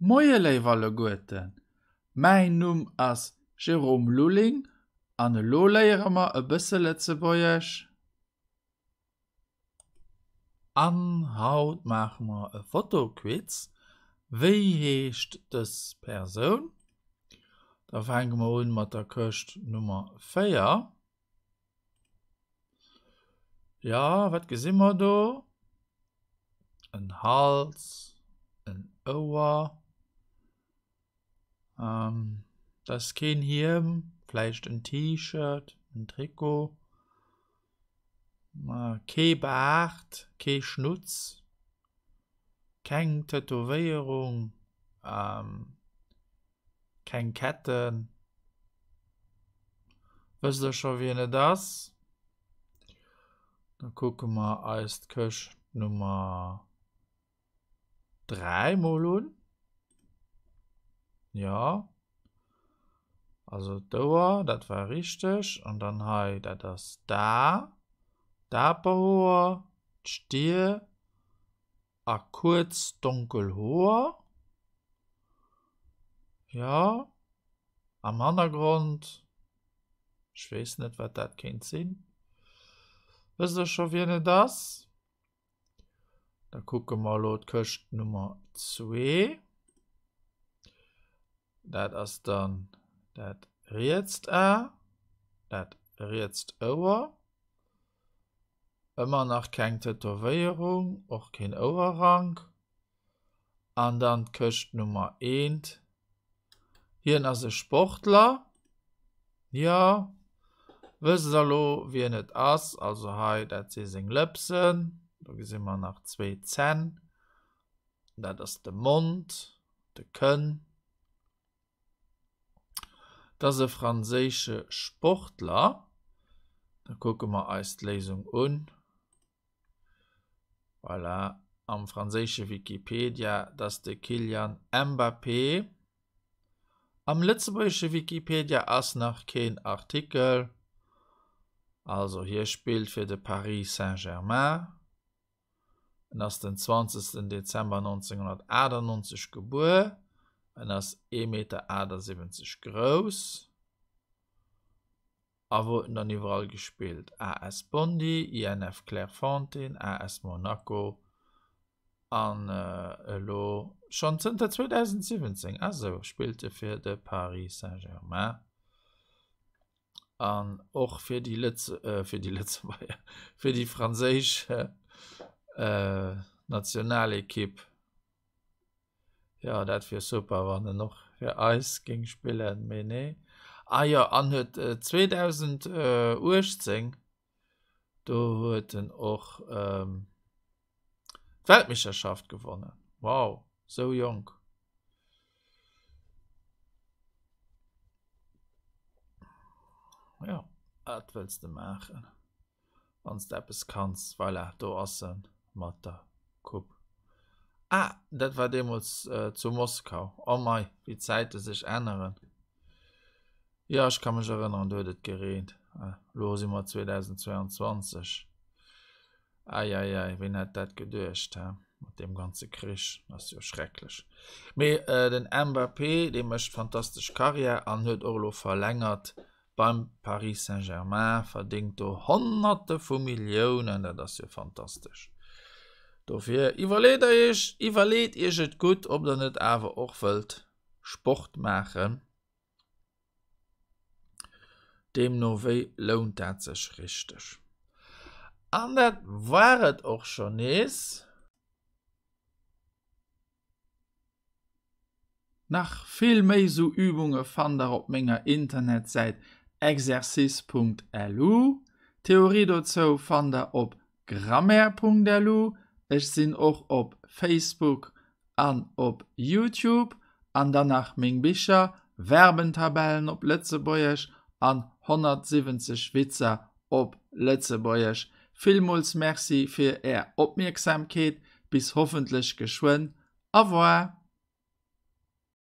Moie léif alleguerten, mäin Numm ass Jérôme Lulling an elo léiere mer e bësse Lëtzebuergesch. An haut maache mer e Fotoquiz. Wéi heescht dës Persoun? Da fänke mer un mat der Këscht Nummer 4. Jo, wat gesi mer do? En Hals, en Ouer. Ähm, dat ass keen Hiem, vläicht en T-Shirt, en Trikot. Kee Baart, kee Schnutz, keng Tätowéierung, keng Ketten. Wësst der scho wien et ass? Da kucke mer eis d'Këscht Nummer 3 mol un. Jo. Also d'Ouer, dat war richteg. An dann hei, dat ass d'A, d'Aperhoer, d'Stier a kuerz donkel Hoer. Jo, am Hannergrond, ech weess net, wat dat kéint sinn. Wësst Der scho, wien et ass? Da kucke mer elo d'Këscht Nummer zwee. Dat ass dann dat rietst A, dat rietst Ouer. Ëmmer nach keng Tätowéierung, och keen Ouerrank. An dann d'Këscht Nummer eent. Hien ass e Sportler. Jo, wësst der elo wien et ass? Also hei, dat si seng Lëpsen. Do gesi mer nach zwee Zänn. Dat ass de Mond, de Kënn. Dat ass e franséische Sportler. Da kucke mer eis d'Léisung un. Voilà, am franséische Wikipedia, dat ass de Kylian Mbappé. Am lëtzebuergesche Wikipedia ass nach keen Artikel. Also hie spillt fir de Paris Saint-Germain. En ass den 20. Dezember 1998 gebuer. En ass 1,78 Meter grouss. A wou huet en dann iwwerall gespillt? AS Bondy, INF Clairefontaine, AS Monaco an elo schonn zënter 2017, ah sou, spillt e fir de Paris Saint-Germain an och fir déi Lëtz-, fir déi Lëtzebuerger, fir déi franséisch Nationalekipp. Jo, dat wier super, wann en och fir eis géing spillen, mee nee. Ah jo, an huet 2018, do huet en och d'Weltmeeschterschaft gewonnen. Wow, sou jonk. Jo, wat wëlls de maachen? Wann s de eppes kanns. Voilà, do ass en mat der Coupe. Ah, dat war deemools zu Moskau. Oh mei, wéi d'Zäite sech änneren. Jo, ech ka mech erënneren, do huet et gereent. Elo si mer 2022. Eieiei, ween hätt dat geduecht, he? Mat deem ganze Krich, ass jo schrecklech. Mee den Mbappé, dee mécht fantastesch Karriär an huet och elo verlängert beim Paris Saint-Germain, verdéngt do Honnerte vu Milliounen, dat ass jo fantastesch. Dofir iwwerleet der iech, iwwerleet iech et gutt, ob der net awer och wëllt Sport maachen. Deemno wéi lount dat sech richteg. An dat war et och schonn nees. Nach vill méi sou Übunge fannt der op menger Internetsäit exercice.lu. D'Theorie dozou fannt der op grammaire.lu. Ech sinn och op Facebook an op Youtube. An dann nach meng Bicher, Verbentabellen op Lëtzebuergesch an 170 Witzer op Lëtzebuergesch. Villmools Merci fir är Opmierksamkeet. Bis hoffentlech geschwënn. Au revoir!